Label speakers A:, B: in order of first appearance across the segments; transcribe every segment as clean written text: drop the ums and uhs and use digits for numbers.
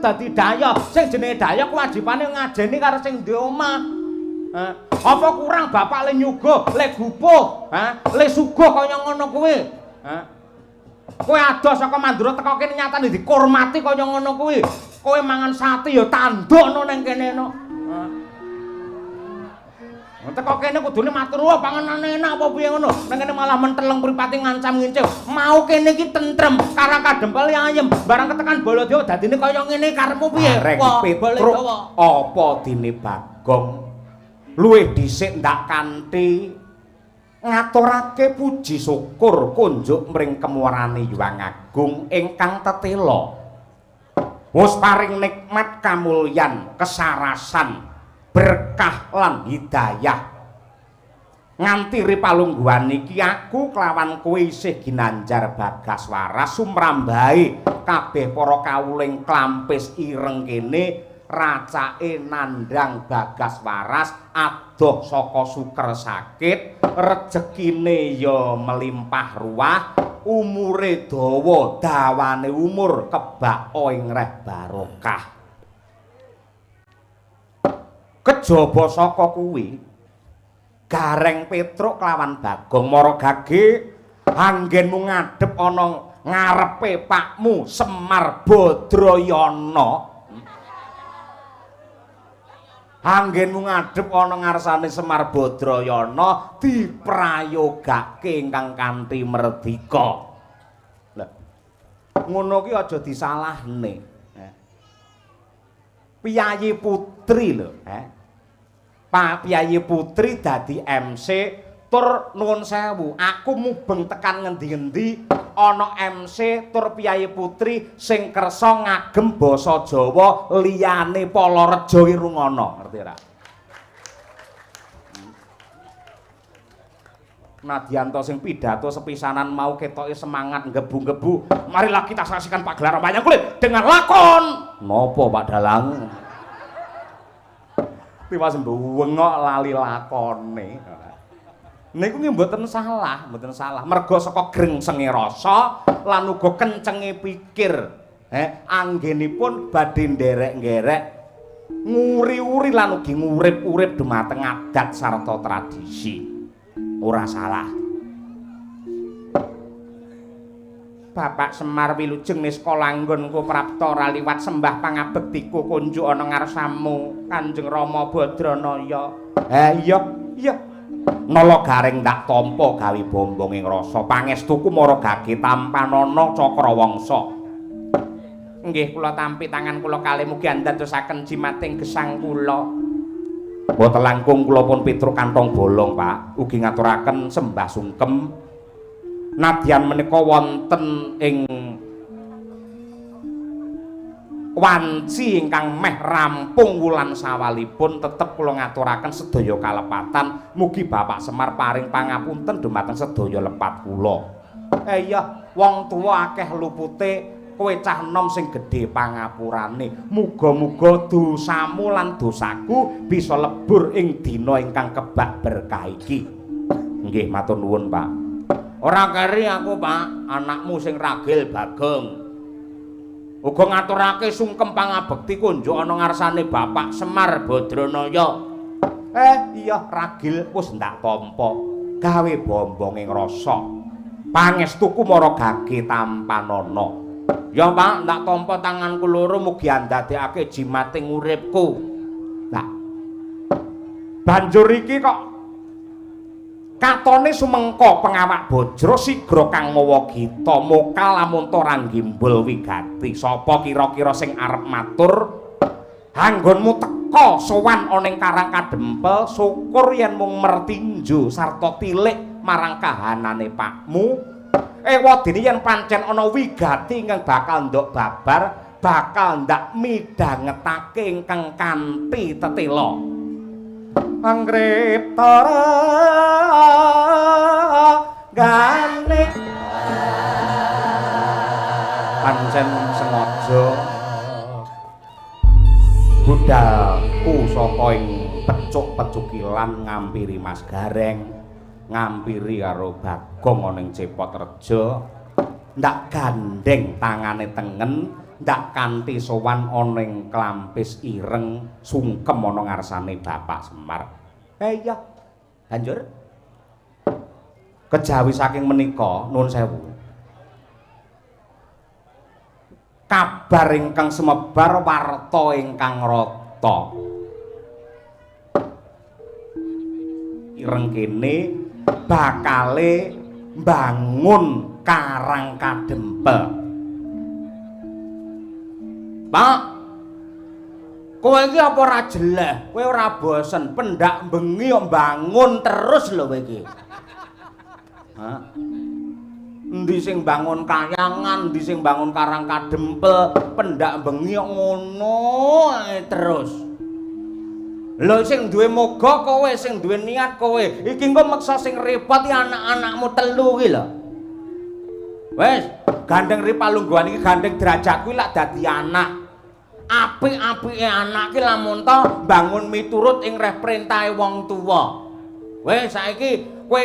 A: Dadi dayoh, sing jenenge dayoh kewajibane ngajeni karo sing duwe omah. Apa kurang bapak le nyuguh, le gupuh, ha? Le suguh kaya ngono kuwi. Ha? Kowe adoh saka Mandura teko kene nyatane dikurmati kaya ngono kuwi. Kowe mangan sate ya tandukno ning kene no. Teko kene kudune matur nuwun panganane enak apa piye ngono. Nang kene malah menteleng mripate ngancam ngincim. Mau kene iki tentrem, Karang Kadempel ayem. Barang ketekan Baladewa dadine kaya ngene karepmu piye?
B: Bareng Petruk apa dene Bagong luwih dhisik ndak kanthi ngaturake puji syukur kunjuk mring kemuwarane Hyang Agung ingkang tetela. Wis paring nikmat kamulyan, kesarasan, berkah lan hidayah. Nganti ripalungguhan iki aku kelawan kowe isih ginanjar bagas waras sumrambahe kabeh para kawuling Klampis ireng kene racake nandhang bagas waras adoh saka suker sakit, rejekine ya melimpah ruah, umure dawa, dawane umur kebak ing reh barokah. Kejaba saka kuwi Gareng Petruk kelawan Bagong mara gage anggenmu ngadhep ana ngarepe pakmu Semar Badrayana. Anggenmu ngadhep ana ngarsane Semar Badrayana diprayogake ingkang kanthi merdika. Lah ngono ki aja disalahne. Piyayi putri lho, Pak Piyayi Putri dadi MC tur nuwun sewu, aku mubeng tekan ngendi-endi ana MC tur Piyayi Putri sing kersa ngagem basa Jawa liyane Polorejo ki rungono, ngerti ora? Nadianto sing pidato sepisanan mau ketoke semangat nggebu-nggebu. Marilah kita saksikan pagelaran wayang kulit dengan lakon. Napa Pak Dalang? Tiwas mbengok lali lakone. Niku nggih mboten salah, mboten salah. Merga saka grengsenge rasa lan uga kencenge pikir. Anggenipun badhe nderek-ngerek nguri-uri lan ugi ngurip-urip dumateng adat sarta tradisi. Ora salah. Bapak Semar wilujeng niskala anggonku prapta ora liwat sembah pangabektiku kunjuk ana ngarsamu Kanjeng Rama Badranaya. Iya, iya. Nala Gareng ndak tampa gawe bombong ing rasa pangestuku mara gage tampanana Cakrawangsa. Nggih kula tampi tangan kula kalih mugi andadosaken jimating gesang kula. Mboten langkung kula pun Petruk kantong bolong, Pak. Ugi ngaturaken sembah sungkem. Nadyan menika wonten ing wanci ingkang meh rampung wulan sawalipun tetep kula ngaturaken sedaya kalepatan. Mugi Bapak Semar paring pangapunten dumateng sedaya lepat kula. Iya, wong tuwa akeh lupute, kowe cah enom sing gedhe pangapurane. Muga-muga dosamu lan dosaku bisa lebur ing dina ingkang kebak berkah iki. Nggih, matur nuwun, Pak. Ora keri aku, Pak, anakmu sing ragil Bagong. Uga ngaturake sungkem pangabekti kunjuk ana ngarsane Bapak Semar Badranaya. Iya, ragil wis ndak tampa. Gawe bombong ing rasa. Pangestuku mara gage tampanana. Ya, Pak, ndak tampa tanganku loro mugi andadekake jimating uripku. Lah. Banjur iki kok katone sumengka pengawak bajra sigra kang mawa gita moka lamun ora nggimbul wigati. Sapa kira-kira sing arep matur? Anggonmu teka sowan ana ing Karang Kadempel, syukur yen mung mertinju sarta tilik marang kahanane pakmu. Ewadene yen pancen ana wigati ingkang bakal ndok babar, bakal ndak midhangetake ingkang kanthi tetela. Angriptara gane pancen sengaja budalku saka ing pecuk-pecukilan ngampiri Mas Gareng, ngampiri karo Bagong ana ing Cepot Rejo, ndak gandeng tangane tengen, Ndak kanthi sowan ana ing Klampis Ireng sungkem ana ngarsane Bapak Semar. Iya. Banjur kejawi saking menika nuwun sewu. Kabar ingkang semebar warta ingkang rata. Ireng kene bakale mbangun Karang Kadempel.
A: Pak, kowe iki apa ora jeleh? Kowe ora bosen pendak bengi kok mbangun terus lho kowe iki. Hah? Endi sing bangun kayangan, endi sing bangun Karang Kadempel, pendak bengi kok ngono ae terus. Lho sing duwe moga kowe, sing duwe niat kowe. Iki engko meksa sing repot iki anak-anakmu telu iki lho. Wes, gandeng ri palungguhan iki gandeng derajat kuwi lak dadi anak. Apik-apike anak ki lamun to bangun miturut ing reh perintahe wong tuwa. Wes saiki kowe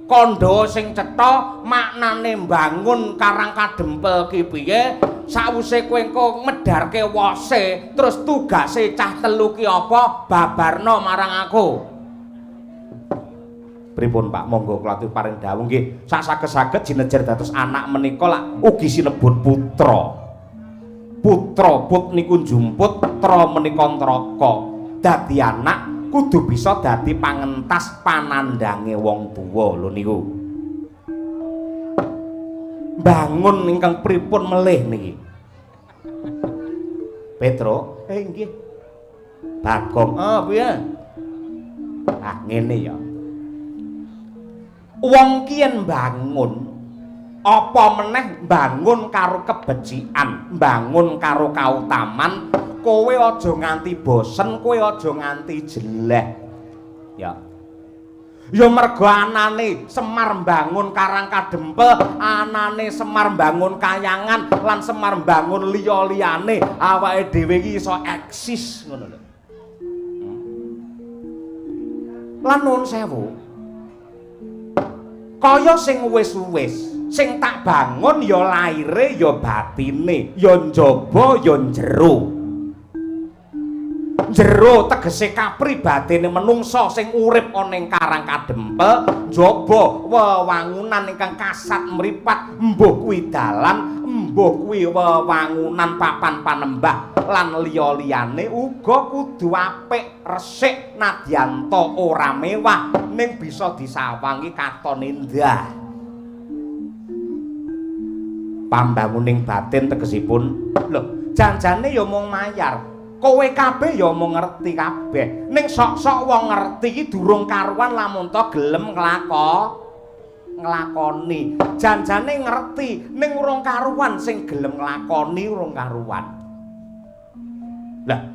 A: kandha sing cetha maknane mbangun Karang Kadempel ki piye? Sawise kowe engko medharke wose, terus tugase cah telu ki apa? Babarno marang aku.
B: Pripun Pak? Monggo kula aturi paring dawuh nggih. Sak saged-saged jinejer dados anak menika lak ugi sinebut putra. Putra put niku njumput, tra menika ntraka. Dadi anak kudu bisa dadi pangentas panandhange wong tuwa lho niku. Bangun ingkang pripun melih niki? Petro, nggih. Bagong,
A: ah piye?
B: Ah ngene ya. Wong ki yen bangun apa meneh bangun karo kebecikan, bangun karo kautaman, kowe aja nganti bosen, kowe aja nganti jeleh. Ya. Ya mergo anane Semar mbangun Karang Kadempel, anane Semar mbangun kayangan lan Semar mbangun liya-liyane, awake dhewe iki iso eksis ngono lho. Lan nuwun sewu. Kaya sing wis-wis, sing tak bangun ya laire ya batine, ya njaba ya njero. Jero tegese kapribatene menungsa sing urip ana ing Karang Kadempel, njaba wewangunan ingkang kasat mripat, mbuh kuwi dalan, mbuh kuwi wewangunan papan panembah lan liya-liyane uga kudu apik, resik, nadyanta ora mewah ning bisa disawangi katon endah. Pambanguning batin tegesipun lho, janjane ya mung mayar. Kowe kabeh ya mung ngerti kabeh. Ning sok-sok wong ngerti iki durung karuan lamun to gelem nglakoni. Janjane ngerti ning urung karuan sing gelem nglakoni urung karuan. Lah,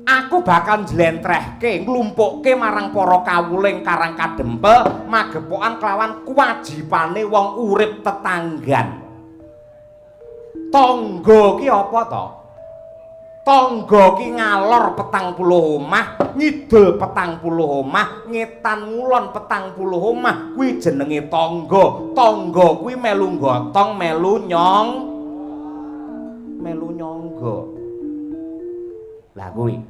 B: aku bakal njlentrehke, nglumpukke marang para kawuling Karang Kadempel magepokan kelawan kewajibane wong urip tetanggan. Tangga ki apa to? Tangga ki ngalor 40 omah, ngidul 40 omah, ngetan ngulon 40 omah, kuwi jenenge tangga. Tangga kuwi melu gotong, melu nyong, melu nyangga. Lah kuwi.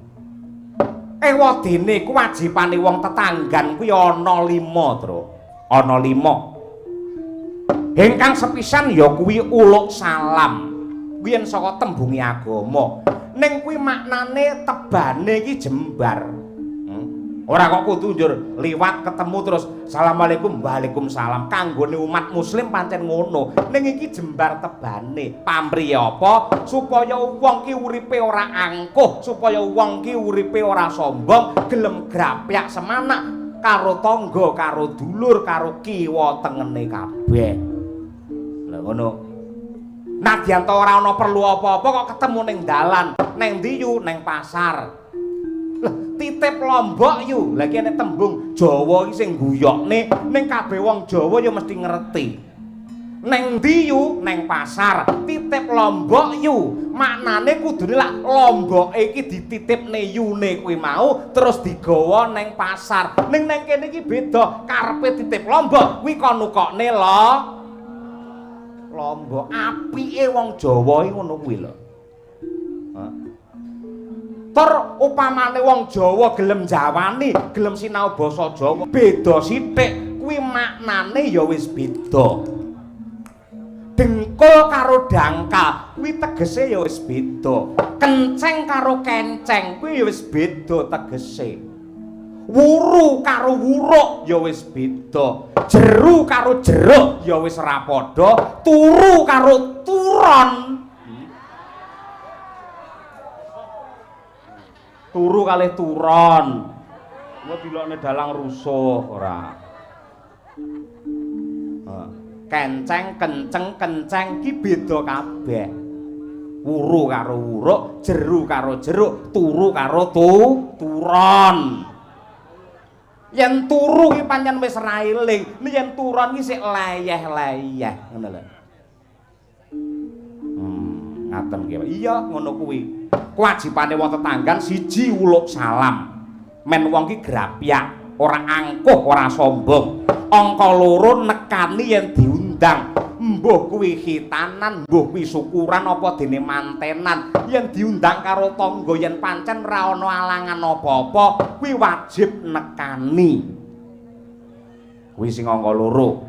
B: Ewadene kewajibane wong tetanggan kuwi ana 5, Tru. Ana 5. Ingkang sepisan ya kuwi uluk salam. Kuwi yen saka tembunge agama. Ning kuwi maknane tebane iki jembar. Ora kok kudu njur liwat ketemu terus assalamualaikum waalaikumsalam. Kanggone umat muslim pancen ngono. Ning iki jembar tebane. Pamriye apa? Supaya wong ki uripe ora angkuh, supaya wong ki uripe ora sombong, gelem grapyak semanak karo tangga, karo dulur, karo kiwa tengene kabeh. Lha ngono. Nadyan ta ora ana perlu apa-apa kok ketemu ning dalan, neng ndi yu, neng pasar. Lah titip lombok yu. Lah iki nek tembung Jawa iki sing guyokne ning kabeh wong Jawa ya mesti ngerti. Neng ndi yu, neng pasar, titip lombok yu. Maknane kudune lak lomboke iki dititipne yune kuwi mau terus digawa neng pasar. Ning neng kene iki beda, karepe titip lombok kuwi kon nukokne lo. Lombok. Apike wong Jawa iki ngono kuwi lho. Tur upamane wong Jawa gelem jawani, gelem sinau basa Jawa, beda sithik kuwi maknane ya wis beda. Dengkul karo dangkal kuwi tegese ya wis beda. Kenceng karo kenceng kuwi ya wis beda tegese. Wuru karo wuruk ya wis beda. Jeru karo jeruk ya wis ora padha. Turu karo turon. Turu kalih turon. Engko dilokne dalang rusuh ora. Kenceng, kenceng, kenceng ki beda kabeh. Wuru karo wuruk, jeru karo jeruk, turu karo turon. Yen turu ki pancen wis ra eling, yen turon ki sik leyeh-leyeh ngono lho. Ngaten ki. Iya ngono kuwi. Kewajibane wong tetanggan siji uluk salam. Men wong ki grapyak, ora angkuh, ora sombong. Angka loro nekani yen diundang. Mbuh kuwi khitanan, mbuh kuwi syukuran apa dene mantenan. Yen diundang karo tangga yen pancen ra ana alangan apa-apa, kuwi wajib nekani. Kuwi sing angka loro.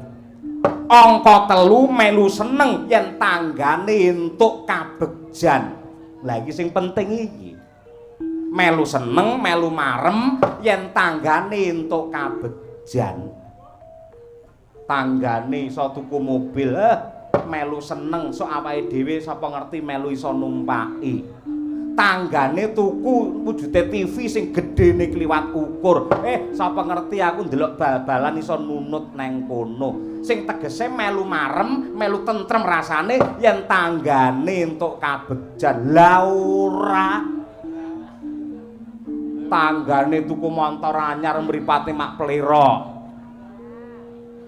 B: Angka telu melu seneng yen tanggane entuk kabegjan. Lah iki sing penting iki. Melu seneng, melu marem yen tanggane entuk kabegjan. Tanggane iso tuku mobil, melu seneng sok awake dhewe sapa ngerti melu iso numpaki. Tanggane tuku wujude TV sing gedhene kliwat ukur, sapa ngerti aku ndelok bal-balan iso nunut neng kono. Sing tegese melu marem, melu tentrem rasane yen tanggane entuk kabegjan. Lah ora. Tanggane tuku montor anyar mripate mak plera.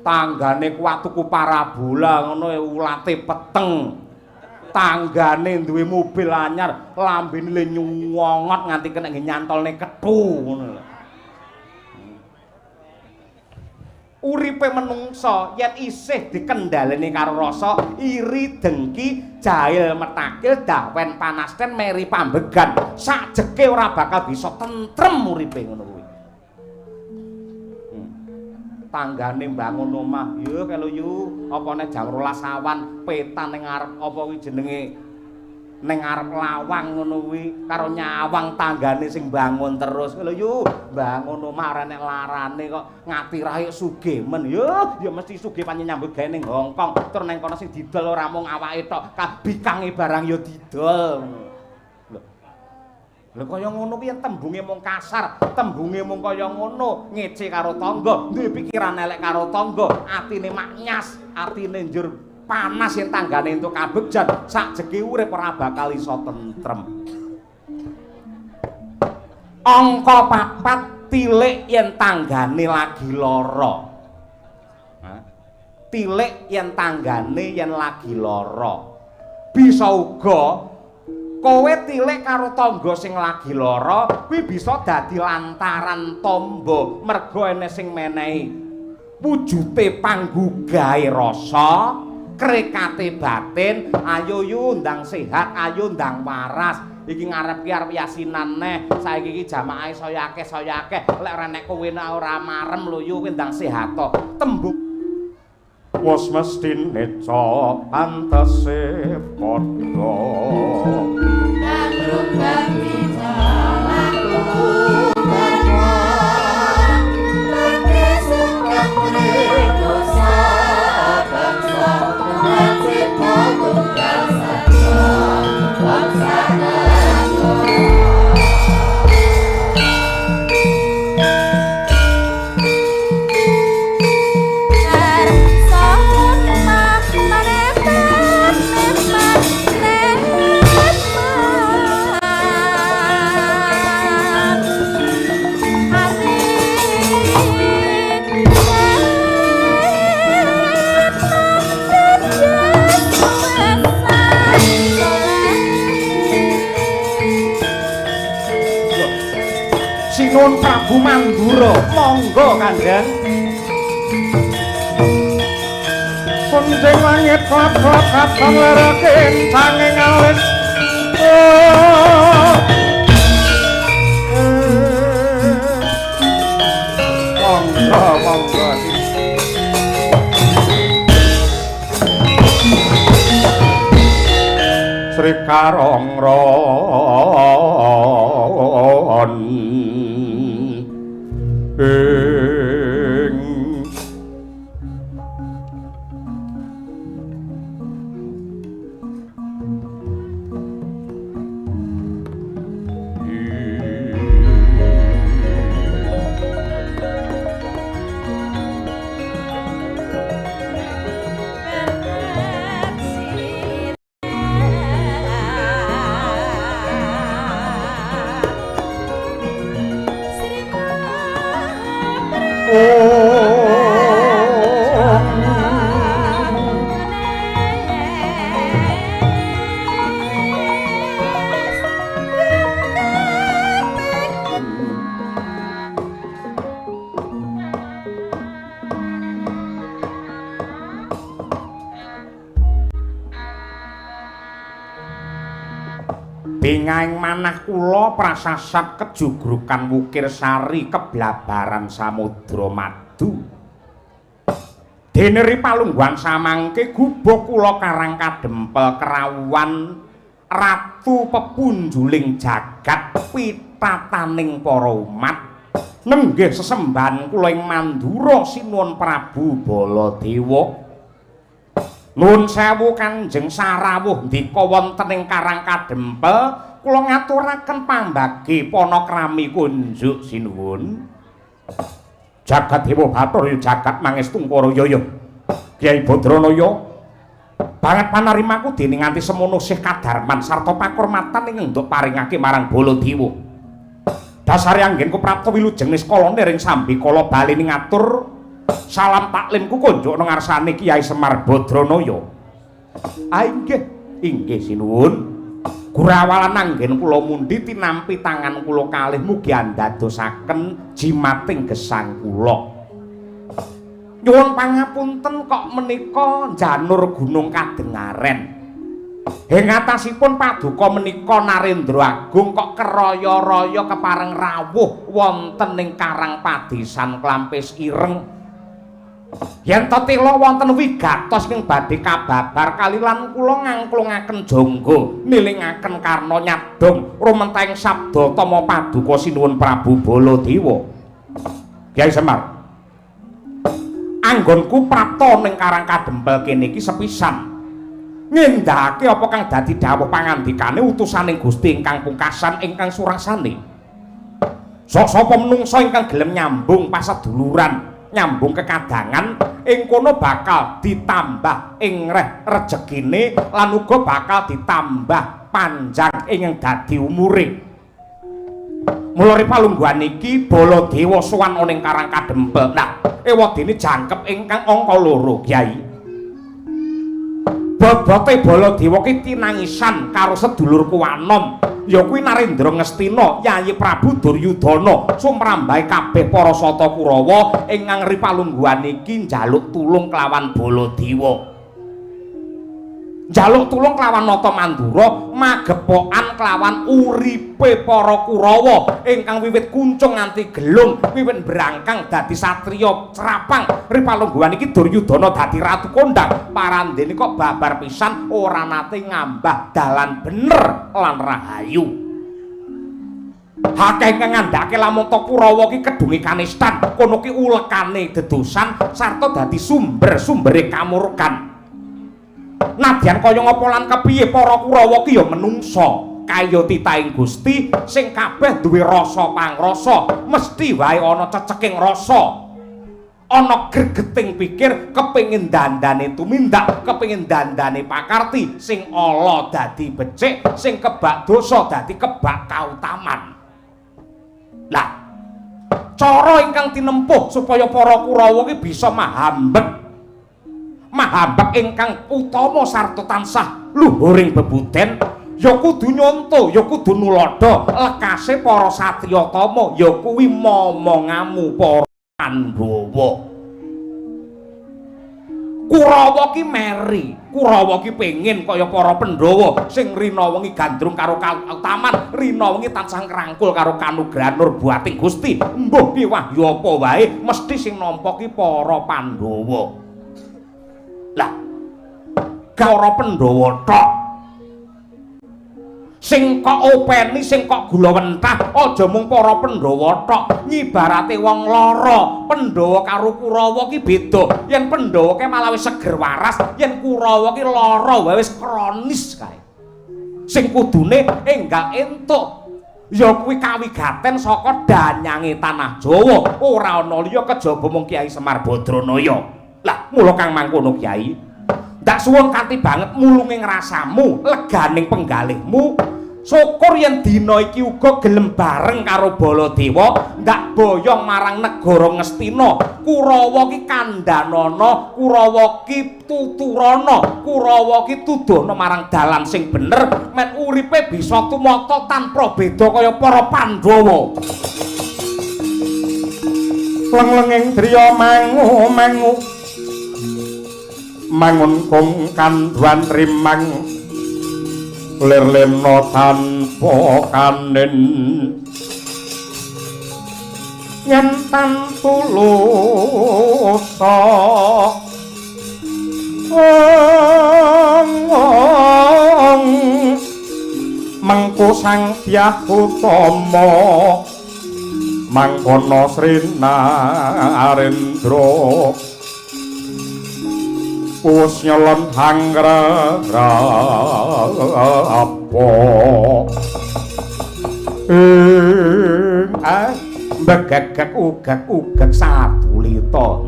B: Tanggane kuat tuku parabola ngono ulate peteng. Tanggane duwe mobil anyar lambene le nyuwongot nganti kena nggih nyantolne kethu ngono lho. Uripe menungsa yen isih dikendhaleni karo rasa iri, dengki, jahil metakil, dawen panasten, meri pambegan, sakjeke ora bakal bisa tentrem uripe ngono kuwi. Tanggane mbangun omah, yo kelo yu, apa nek jam 12 awan petan ning ngarep apa kuwi jenenge ning ngarep lawang ngono kuwi karo nyawang tanggane sing bangun terus. Lho yu, bangun omah ora nek larane kok ngatirahe sugih men. Yo, ya mesti sugih pancen nyambut gawe ning Hongkong. Tur ning kono sing didol ora mung awake tok, bikange barang ya didol. Lho kaya ngono kuwi tembunge mung kasar, tembunge mung kaya ngono, ngece karo tangga, duwe pikiran elek karo tangga, atine maknyas, atine njur panas yen tanggane entuk kabegjan, sakjeke urip ora bakal iso tentrem. Angka 4 tilik yen tanggane lagi lara. Tilik yen tanggane yen lagi lara. Bisa uga kowe tilik karo tangga sing lagi lara kuwi bisa dadi lantaran tamba merga ene sing menehi wujute panggugahe rasa, krekate batin, ayo yu ndang sehat, ayo ndang waras. Iki ngarep ki arep yasinan neh, saiki iki jamaahe saya akeh saya akeh, lek ora nek kowe ora marem lho yu kowe ndang sehat to. Tembung
C: wis mesti neca pantese padha.
B: Sinuwun Prabu Mandura, monggo Kanjeng. Pun
C: Tunjing langit klap-klap katon lara kencanging alis. Monggo, monggo. Sri Karongron ing Bingaing manah kula prasasat kejugrukan wukir sari keblabaran samudra madu. Dene ri palungguhan samangke gubuk kula Karang Kadempel kerawuhan ratu pepunjuling jagat pitataning para umat. Nenggih sesembahan kula ing Mandura sinuwun Prabu Baladewa. Nuwun sewu Kanjeng sarawuh ndika wonten ing Karang Kadempel kula ngaturaken pambagi panakrami kunjuk sinuwun. Jagat Dewa Bathara jagat mangestungkara yaya. Kyai Badranaya banget panarimaku dene nganti semono sih kadarman sarta pakurmatan ing nduk paringake marang Baladewa. Dasare anggenku prapta wilujeng niskala ring sambikala bali ngatur salam taklimku kunjuk nang ngarsane Kyai Semar Badranaya. Ah inggih, inggih sinuwun. Gurawalan anggen kula mundhi tinampi tangan kula kalih mugi andadosaken jimating gesang kula. Nyuwun pangapunten kok menika janur gunung kadengaren. Ing atasipun paduka menika Narendra Agung kok keraya-raya kepareng rawuh wonten ing Karang Padesan Klampis Ireng. Yen to tela wonten wigatos ing badhe kababar kalilan kula ngangklungaken jangga nilingaken karna nyadong rumentahing sabda tama paduka sinuwun Prabu Baladewa. Kyai Semar, anggonku prapta ning Karang Kadempel kene iki sepisan ngendhake apa kang dadi dawuh pangandikane utusaning Gusti ingkang pungkasan ingkang surasane. Sok sapa menungsa ingkang gelem nyambung paseduluran, nyambung kekadangan ing kono bakal ditambah ing reh rejekine lan uga bakal ditambah panjang ing dadi umure. Mula ri palungguhan iki Baladewa sowan ana ing Karang Kadempel. Nah, ewadene jangkep ingkang angka 2, Kyai. Bobote Baladewa ki tinangisan karo sedulurku anom, ya kuwi Narendra Ngastina, Yayi Prabu Duryudana, sumrambahe kabeh para sata Kurawa ingkang ri palungguhan iki njaluk tulung kelawan Baladewa. Njaluk tulung kelawan Nata Mandura, magepokan kelawan uripe para Kurawa ingkang wiwit kuncung nganti gelung, wiwit brangkang dadi satriya crapang. Ri palungguhan iki Duryudana dadi ratu kondang, parandene kok babar pisan ora nate ngambah dalan bener lan rahayu. Akeh ingkang ngandhake lamun to Kurawa ki kedunge kanistan, kono ki ulekane dedosan sarta dadi sumber-sumbere kamurkan. Nadyan kaya ngapa lan kepiye para Kurawa ki ya menungsa kaya titahing Gusti sing kabeh duwe rasa pangrasa, mesti wae ana ceceking rasa, ana gregeting pikir, kepengin dandane tumindak, kepengin dandane pakarti, sing ala dadi becik, sing kebak dosa dadi kebak kautaman. Lah, cara ingkang tinempuh supaya para Kurawa ki bisa mahambet mahambek ingkang utama sarta tansah luhuring bebuden, ya kudu nyonto, ya kudu nuladha lekase para satriya tama, ya kuwi momongamu para Pandhawa.
B: Kurawa ki meri, Kurawa ki pengin kaya para Pandhawa sing rina wengi gandrung karo kautaman, rina wengi tansah ngrangkul karo kanugrahan nurbuating Gusti. Mbuh ki wahyu apa wae mesti sing nampa ki para Pandhawa. Lah, para Pandhawa tok sing kok openi, sing kok gula wentah, aja mung para Pandhawa tok. Ngibarate wong lara, Pandhawa karo Kurawa ki beda. Yen Pandhawa ki malah wis seger waras, yen Kurawa ki lara wae wis kronis kae. Sing kudune enggal entuk ya kuwi kawigaten saka danyange tanah Jawa, ora ana liya kejaba mung Kyai Semar Badranaya. Lah, mula kang mangkono Kyai, ndak suwun kanthi banget mulunge ngrasamu, leganing penggalihmu. Syukur yen dina iki uga gelem bareng karo Baladewa ndak boyong marang negara Ngastina. Kurawa ki kandhanana, Kurawa ki tuturana, Kurawa ki tuduhna marang dalan sing bener men uripe bisa tumata tanpa beda kaya para Pandhawa.
C: Leng-lenging driya mangu-mangu mangun kung kanduan rimang lir lena tanpa kanen yen tan tulusa mengko Sang Dyah Utama mangkono Sri Narendra wis nyelon hanggrapa
B: begegek ugek-ugek sadulita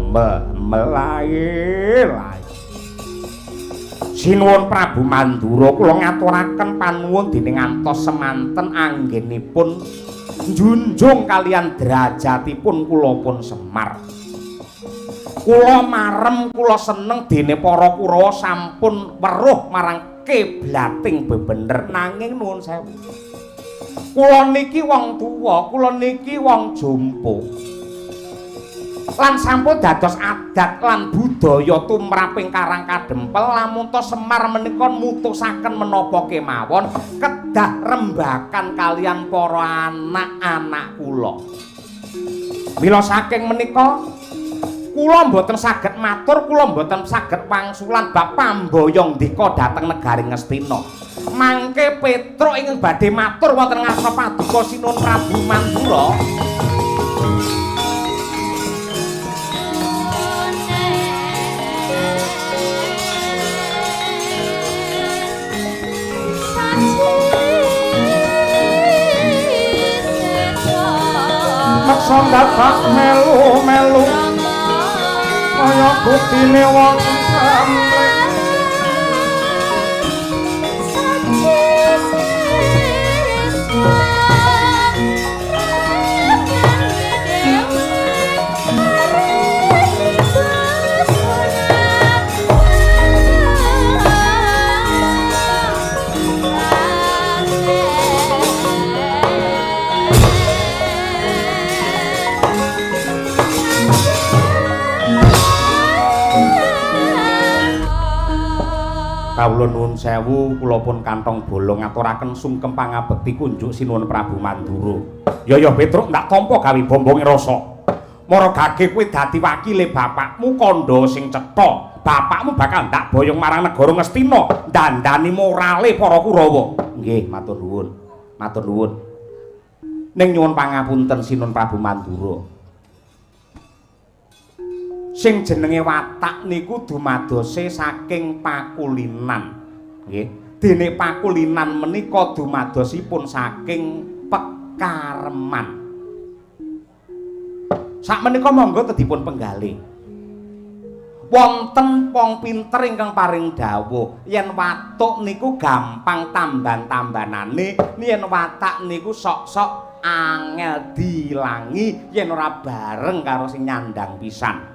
B: melae-lae. Sinuwun Prabu Mandura, kula ngaturaken panuwun dening ngantos semanten anggenipun njunjung kalian derajatipun kula pun Semar. Kula marem, kula seneng dene para Kurawa sampun weruh marang kiblating bebener, nanging nuwun sewu. Kula niki wong tuwa, kula niki wong jompo. Lan sampun dados adat lan budaya tumraping Karang Kadempel lamun ta Semar menika mutusaken menapa kemawon kedah rembakan kalian para anak-anak kula. Mila saking menika kula mboten saged matur, kula mboten saged wangsulan bab pamboyong ndika dhateng negari Ngastina. Mangke Petruk ingkang badhe matur wonten ngarsa paduka Sinuwun Prabu Mandura.
C: Meksa dadak melu-melu kaya buktine wong sampe
B: Kawula nuwun sewu, kula pun kantong bolong ngaturaken sungkem pangabekti kunjuk Sinuwun Prabu Mandura. Ya ya Petruk, ndak tampa gawe bombonge rasa. Mara gage kowe dadi wakile bapakmu kandha sing cetha. Bapakmu bakal ndak boyong marang negara Ngastina, dandani morale para Kurawa. Nggih, matur nuwun. Matur nuwun. Ning nyuwun pangapunten Sinuwun Prabu Mandura. Sing jenenge watak niku dumadose saking pakulinan. Nggih. Dene pakulinan menika dumadosipun saking pekareman. Sakmenika monggo tedipun penggalih. Wonten wong pinter ingkang paring dawuh yen watuk niku gampang tamban-tambanane, yen watak niku sok-sok angel dilangi yen ora bareng karo sing nyandang pisan.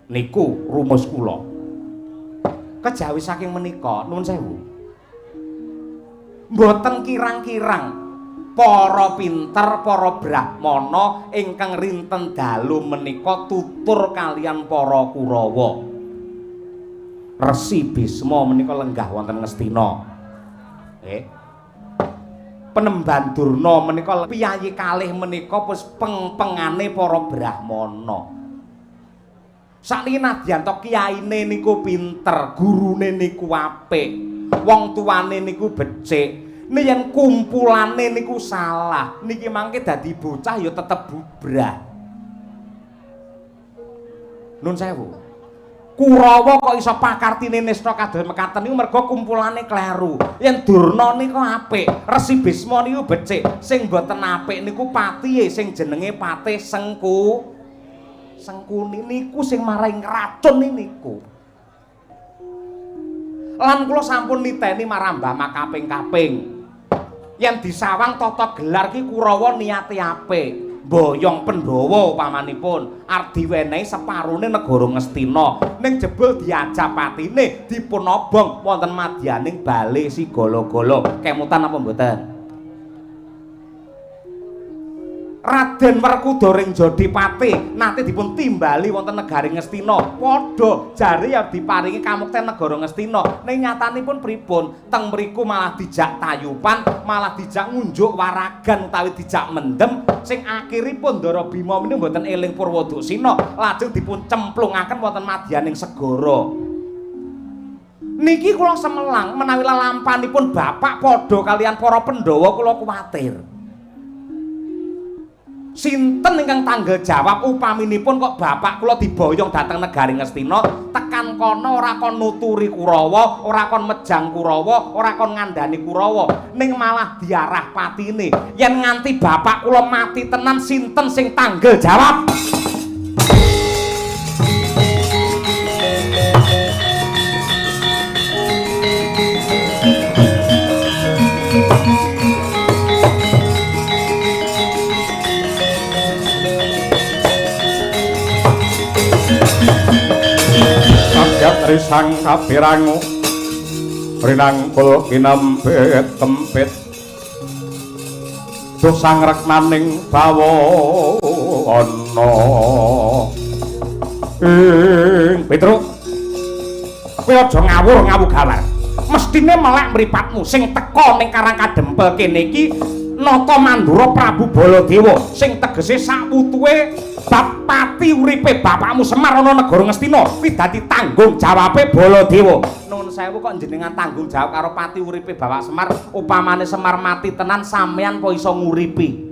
B: Niku rumus kula. Kejawi saking menika nuwun sewu, mboten kirang-kirang para pinter, para brahmana ingkang rinten dalu menika tutur kalian para Kurawa. Resi Bisma menika lenggah wonten Ngastina. Nggih. Penemban Durna menika piyayi kalih menika wis peng-pengane para brahmana. Sakniki nadyan to kiyaine niku pinter, gurune niku apik, wong tuane niku becik. Nek yen kumpulane niku salah, niki mangke dadi bocah ya tetep bubrah. Nun sewu. Kurawa kok iso pakartine nista kados mekaten niku merga kumpulane kleru. Yen Durna niku apik, Resi Bisma niku becik, sing mboten apik niku patihe sing jenenge Patih Sengku. Sengkuni niku sing marai ngracun niku. Lan kula sampun niteni marang Mbah makaping-kaping. Yen disawang tata gelar ki Kurawa niate apik. Mboyong Pandhawa upamanipun arep diwenehi separone negara Ngastina, ning jebul diajak patine dipun obong wonten madyaning bale Sigala-gala. Kemutan apa mboten? Raden Werkudara ing Jodipati nate dipun timbali wonten negari Ngastina. Padha jare ya diparingi kamukten negara Ngastina. Ning nyatanipun pripun? Teng mriku malah dijak tayupan, malah dijak ngunjuk waragan utawi dijak mendem sing akhiripun Ndara Bima menika mboten eling Purwaduksina, lajeng dipun cemplungaken wonten madyaning segara. Niki kula semelang menawi lelampanipun bapak padha kalian para Pandhawa kula kuwatir. Sinten ingkang tanggal jawab upaminipun kok bapak kula diboyong dhateng negari Ngastina, tekan kono ora kon nuturi Kurawa, ora kon mejang Kurawa, ora kon ngandani Kurawa, ning malah diarah patine. Yen nganti bapak kula mati tenan sinten sing tanggal jawab?
C: Risang kapirangu rinangkul kinempit tempit dosang reknaning bawana ing Petruk
B: kowe aja ngawur ngawu gawar, mestine melek mripatmu sing teka ning Karang Kadempel kene iki Nata Mandura Prabu Baladewa sing tegese sakwutuhe bab pati uripe bapakmu Semar ana negara Ngastina kuwi dadi tanggung jawabe Baladewa. Nuwun sewu kok jenengan tanggung jawab karo pati uripe Bapak Semar, upamane Semar mati tenan sampeyan po iso nguripi?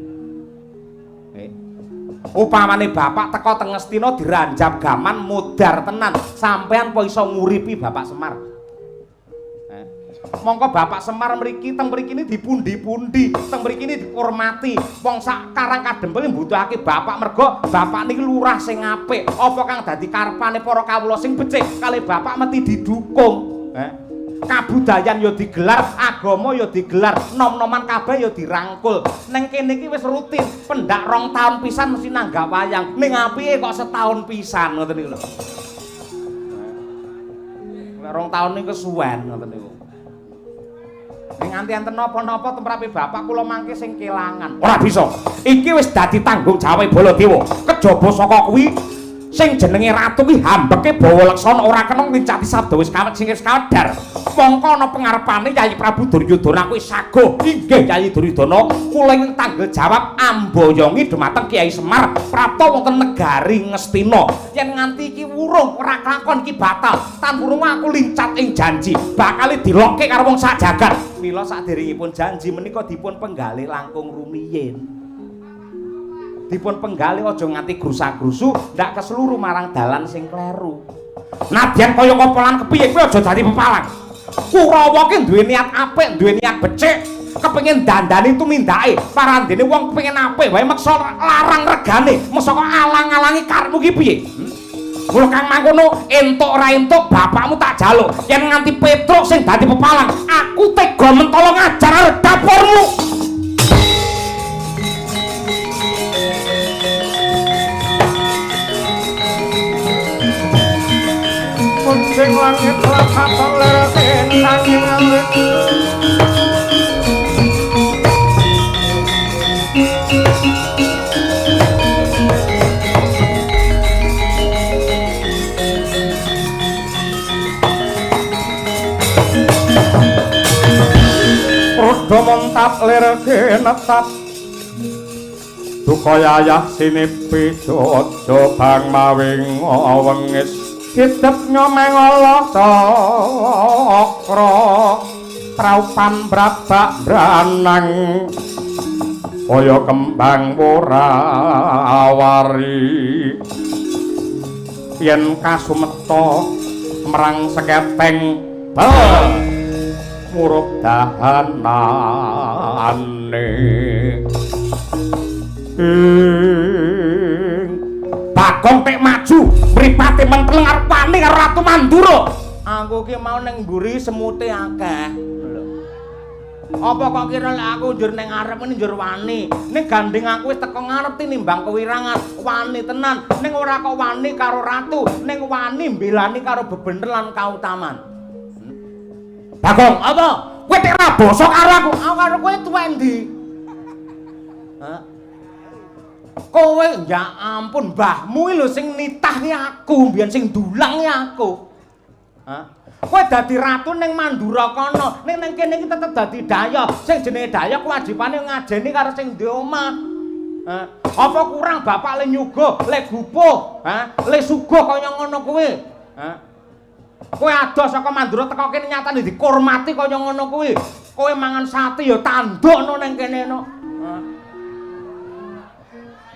B: Upamane bapak teka teng Ngastina diranjap gaman modar tenan, sampeyan po iso nguripi Bapak Semar? Mongko Bapak Semar mriki teng mriki ini dipundi-pundi, teng mriki ini dihormati. Wong sak Karang Kadempel mbutuhake bapak mergo bapak niki lurah sing apik. Apa kang dadi karepane para kawula sing becik kalih bapak mesti didukung. Kabudayan ya digelar, agama ya digelar, nom-noman kabeh ya dirangkul. Neng kene iki wis rutin, pendak 2 tahun pisan mesti nanggap wayang. Ning apike kok setahun pisan ngoten niku lho. Nek 2 tahun niku kesuwen ngoten niku. Ning nganti enten napa-napa temrape bapak kula mangke sing kelangan. Ora bisa. Iki wis dadi tanggung jawab Baladewa. Kejaba saka kuwi sing jenenge ratu kuwi hambeke bawa leksana ora kena nglincati sabda wis kawet sing wis kawedar. Mongko ana pengarepane Yayi Prabu Duryudana kuwi saguh. Inggih Yayi Duryudana, kula ing tanggung jawab amboyongi dumateng Kyai Semar prapta wonten negari Ngastina. Yen nganti iki wurung ora kelakon iki batal. Tan wurung aku lincat ing janji, bakal dilokke karo wong sak jagat. Mila saderengipun janji menika dipun penggalih langkung rumiyin. Dipun penggalih aja nganti grusa-grusu ndak keseluruh marang dalan sing kleru. Nadyan kaya apa lan kepiye kowe aja dadi pepalang. Kurawa ki duwe niat apik, duwe niat becik, kepengin dandani tumindake. Parandene wong kepengin apik wae meksa larang regane, meksa kok alang-alangi karepmu ki piye? Mula kang mangkono entuk ora entuk bapakmu tak jaluk. Yen nganti Petruk sing dadi pepalang, aku tega mentolo ngajar karo dapurmu.
C: Kucing langit lakaton leratin angin awit. Padha montap lir kinetap duka yayah sinipi aja bang mawing wengis kidep nyomeng ala cakra praupan brabak branang kaya kembang ora awari yen kasumeta merang seketeng murup dahanane ing
B: Bagong tek maju mripate menteleng arep wani karo Ratu Mandura.
A: Aku ki mau ning mburi semute akeh. Apa kok kira lek aku njur ning ngarep ngene njur wani. Ning gandeng aku wis teko ngarep tinimbang kewirangan, wani tenan. Ning ora kok wani karo ratu, ning wani mbelani karo bebener lan kautaman.
B: Bagong,
A: apa?
B: Kowe tek ra basa karo aku.
A: Aku karo kowe tuwek endi? Hah? Kowe ya ampun mbahmu iki lho sing nitah aku, mbiyen sing ndulang aku. Hah? Kowe dadi ratu ning Mandura kono, ning nang kene iki tetep dadi dayoh. Sing jenenge dayoh kewajibane ngajeni karo sing duwe omah. Hah? Apa kurang bapak le nyuguh, le gupuh, ha? Le suguh kaya ngono kuwi. Hah? Kowe adoh saka Mandura teko kene nyatane dikurmati kaya ngono kuwi. Kowe mangan sate ya tandukno ning kene no. Hah?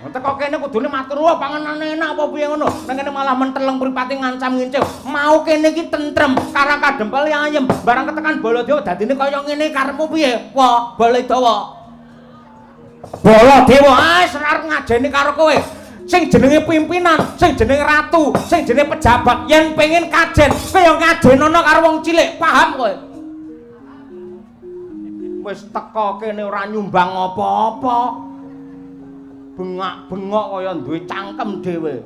A: Teko kene kudune matur nuwun panganane enak apa piye ngono. Nang kene malah menteleng mripate ngancam ngincim. Mau kene iki tentrem, karang kadempel ayem. Barang ketekan Baladewa dadine kaya ngene karepmu piye? Wa, Baladewa. Baladewa ah wis arep ngajeni karo kowe. Sing jenenge pimpinan, sing jenenge ratu, sing jenenge pejabat yen pengen kajen, kowe ya ngajenono karo wong cilik, paham kowe? Wis teko kene ora nyumbang apa-apa. Bengak-bengok kaya duwe cangkem dhewe.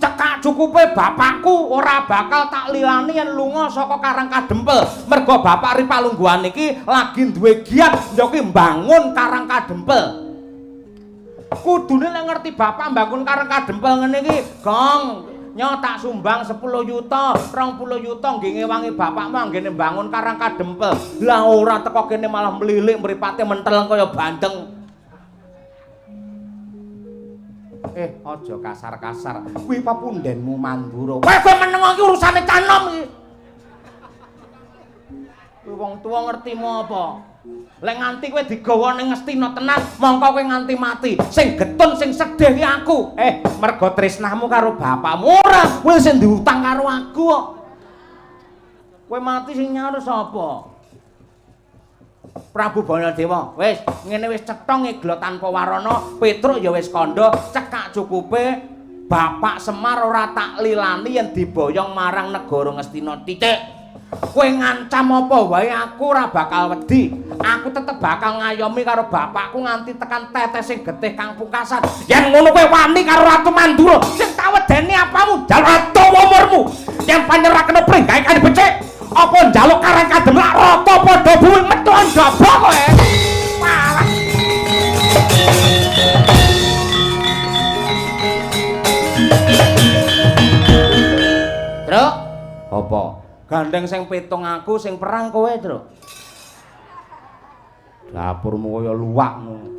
A: Cekak cukupe bapakku ora bakal tak lilani yen lunga saka Karang Kadempel. Mergo bapak ri palungguhan iki lagi duwe giat ya kuwi mbangun Karang Kadempel. Kudune lek ngerti bapak mbangun Karang Kadempel ngene iki, gong nyo tak sumbang 10 yuta, 20 yuta nggih ngewangi bapakmu anggene mbangun Karang Kadempel. Lah ora teko kene malah mlilik mripate menteleng kaya bandeng. Aja kasar-kasar. Kuwi pepundenmu Mandura. Kowe kowe meneng iki urusane canom iki. Kowe wong tuwa ngertimu apa? Lek nganti kowe digawa ning Ngastina tenan, mongko kowe nganti mati. Sing getun sing sedih ki aku. Mergo tresnamu karo bapakmu ora, kowe sing diutang karo aku kok. Kowe mati sing nyaur sapa? Prabu Baladewa, wis ngene wis cetha ngeglo tanpa warana, Petruk ya wis kandha, cekak cukupe Bapak Semar ora tak lilani yen diboyong marang negara Ngastina titik. Kowe ngancam apa wae aku ora bakal wedi. Aku tetep bakal ngayomi karo bapakku nganti tekan tetesing getih kang pungkasan.
B: Yen ngono kowe wani karo Ratu Mandura, sing tak wedeni apamu? Njaluk atuwa umurmu. Yen pancen ora kena pringgae kan becik. Apa njaluk Karang Kadempel lak rata padha bumi metu njaba kowe. Walah.
A: Truk,
B: apa?
A: Gandeng sing pitung aku sing perang kowe, Truk.
B: Dapurmu kaya luwak ngono.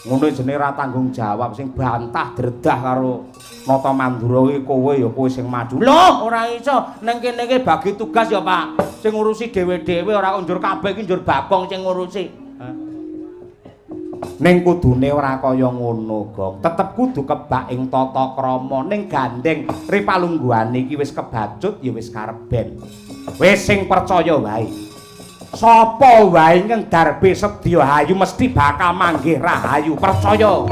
B: Ngono jenenge ra tanggung jawab sing bantah dredah karo Nata Mandura iki kowe ya kowe sing maju.
A: Loh, ora iso. Ning kene iki bagi tugas ya, Pak. Sing ngurusi dhewe-dhewe ora njur kabeh iki njur Bagong sing ngurusi.
B: Ning kudune ora kaya ngono, Gong. Tetep kudu kebak ing tata krama. Ning gandeng ri palungguhane iki wis kebacut ya wis kareben. Wis sing percaya wae. Sapa wae ingkang darbe sedya hayu mesti bakal manggih rahayu. Percaya.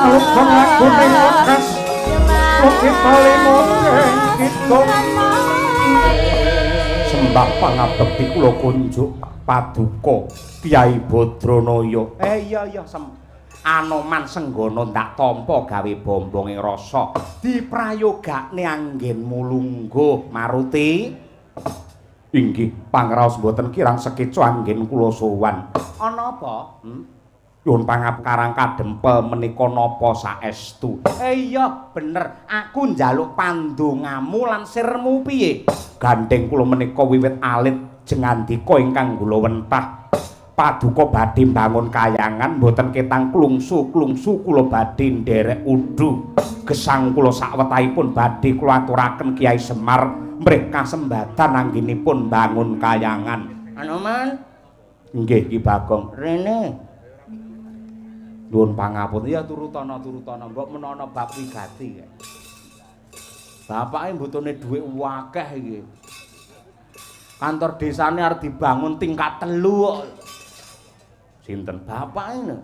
B: Alukon lagu ning wekas Lukita limo kidung Sembah pangabekti kula kunjuk paduka Kyai Badranaya. Iya iya sem Anoman Senggana ndak tampa gawe bombong ing rasa diprayogakne anggenmu lungguh Maruti.
C: Inggih, pangraos mboten kirang sekeca anggen kula sowan.
A: Ana apa?
C: Nyuwun pangapura Karang Kadempel menika napa saestu?
A: Iya, bener. Aku njaluk pandongamu lan sirmu piye?
C: Gandeng kula menika wiwit alit jengandika ingkang kula wentah. Paduka badhe mbangun kayangan mboten ketang klungsu-klungsu kula badhe nderek udu. Gesang kula sakwetahipun badhe kula aturaken Kyai Semar mrih kasembatan anggenipun mbangun kayangan.
A: Anoman?
C: Nggih, Ki Bagong.
A: Rene.
C: Nuwun pangapunten.
A: Ya turutana turutana, mbok menono bab wigati. Bapake mbutune dhuwit akeh iki. Kantor desane arep dibangun tingkat 3 kok.
C: Sinten?
A: Bapake lho.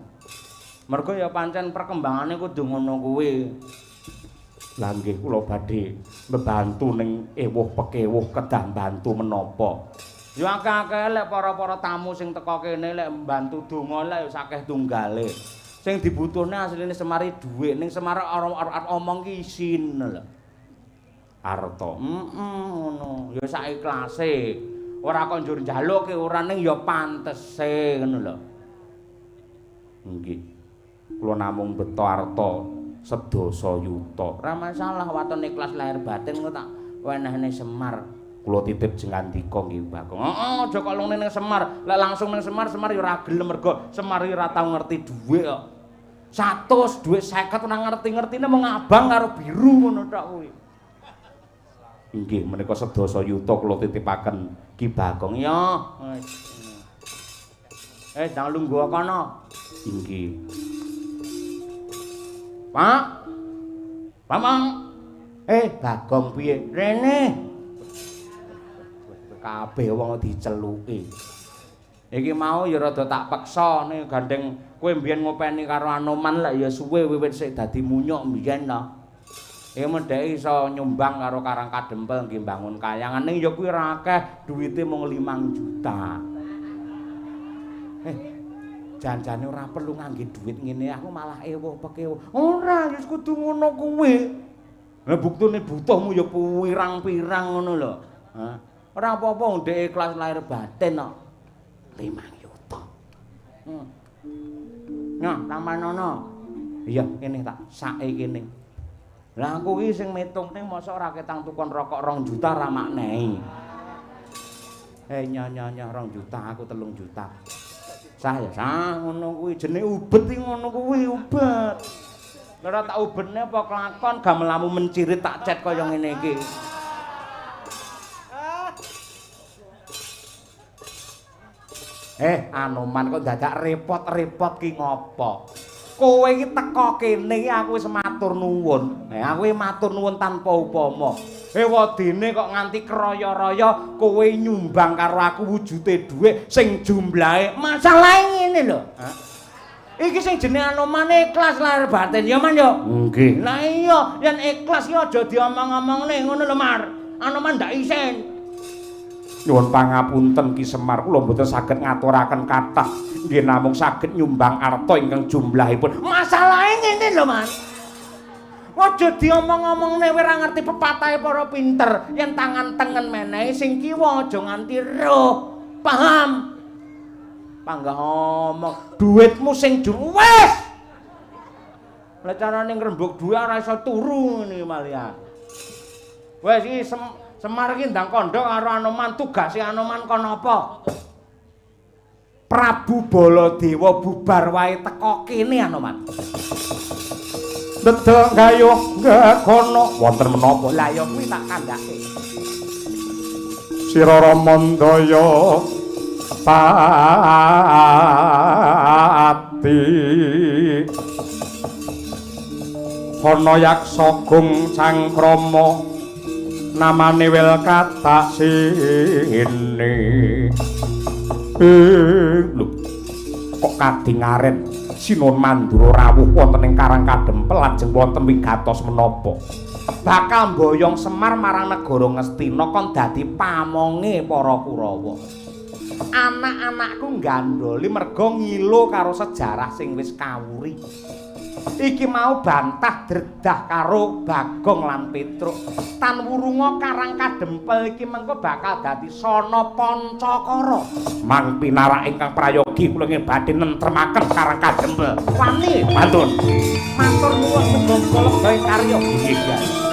A: Mergo ya pancen perkembangane kudu ngono kuwi.
C: Lah nggih kula badhe mbebantu ning ewuh pekewuh kedah mbantu menapa.
A: Ya akeh-akeh lek para-para tamu sing teka kene lek mbantu donga lek ya akeh tunggale. Sing dibutuhne asline Semar dhuwit, ning Semar arep omong ki isin lho.
C: Arta.
A: Ngono. Ya sak ikhlase. Ora kok njur njaluke ora ning ya pantese ngono lho.
C: Nggih. Kula namung beto arta sedasa yuta.
A: Ora masalah waton ikhlas lahir batin kok tak wenehne Semar.
C: Kula titip jengandika nggih Bagong.
A: Heeh, aja kok lung ning Semar. Lek langsung ning Semar, Semar ya ora gelem mergo Semar ya ora tau ngerti dhuwit kok. 100 dhuwit 50 ora ngerti-ngertine mung abang karo biru ngono tok kuwi.
C: Inggih menika sedasa yuta kula titipaken Ki Bagong.
A: Ya. Ndang lungguh kono.
C: Inggih.
A: Pak. Bambang. Bagong piye? Rene. Kabeh wong diceluki. Iki mau ya rada tak peksa ning gandeng kowe mbiyen ngopeni karo Anoman lek ya suwe wiwit sik dadi munyuk mbiyen to. Iki mendheke iso nyumbang karo Karang Kadempel nggih mbangun kayangan ning ya kuwi ora akeh, duwite mung 5 juta. Janjane ora perlu ngangge dhuwit ngene aku malah ewuh pekewuh. Ora, wis kudu ngono kuwi. Lah buktune butuhmu ya pirang-pirang ngono lho. Hah? Ora apa-apa wong dhek ikhlas lahir batin kok. 5 yuta. Nah, tamanono. Iya, kene tak sake kene. Lah aku iki sing mitung ning mosok ora ketang tukon rokok 2 juta ra maknai. Nyoh 2 juta aku 3 juta. Sah ya sah ngono kuwi jenenge ubet iki ngono kuwi ubet. Ora tak ubetne apa kelakon gamelamu mencirit tak cet kaya ngene iki. Anoman kok dadak repot-repot ki ngopo? Kowe iki teka kene iki aku wis matur nuwun. Aku iki matur nuwun tanpa upama. Wadene kok nganti kraya-raya kowe nyumbang karo aku wujude dhuwit sing jumlahe masalahe ngene lho. Iki sing jenenge Anoman ikhlas lahir batin ya Man ya?
C: Nggih.
A: Lah iya, yen ikhlas ki aja diomong-omongne ngono lho Mar. Anoman ndak isin.
C: Nyuwun pangapunten Ki Semar, kula mboten saged ngaturaken kathah. Nggih namung saged nyumbang arta ingkang jumlahipun.
A: Masalahe ngene lho Man. Aja diomong-omongne kowe ora ngerti pepatahe para pinter. Yen tangan tengen menehi sing kiwa aja nganti roh. Paham? Panggah omong duitmu sing wis. Lah carane ngrembug dhuwit ora iso turu ngene malian. Wis iki Semar iki ndang kandha karo Anoman, tugase Anoman kon apa? Prabu Baladewa bubar wae teka kene Anoman.
C: Dedeg gayuh gekono wonten menapa?
A: Lah ya kuwi tak kandhake.
C: Sira Ramandaya pati ana yaksa gung cangkrama namane wel katak sine. Lho kok kadingaren Sinuwun Mandura rawuh wonten ing Karang Kadempel lajeng wonten wigatos menapa?
A: Bakal mboyong Semar marang negara Ngastina kon dadi pamonge para Kurawa. Anak-anakku nggandholi merga ngilo karo sejarah sing wis kawuri.
B: Iki mau bantah dredah karo Bagong lan Petruk. Tan wurunga Karang Kadempel iki mengko bakal dadi sana pancakara.
C: Mang pinarak ingkang prayogi kula ingkang badhe nentremaken Karang Kadempel.
B: Wani
C: Pantun.
B: Matur nuwun, muga-muga lega ing karya.
C: Inggih, Kyai.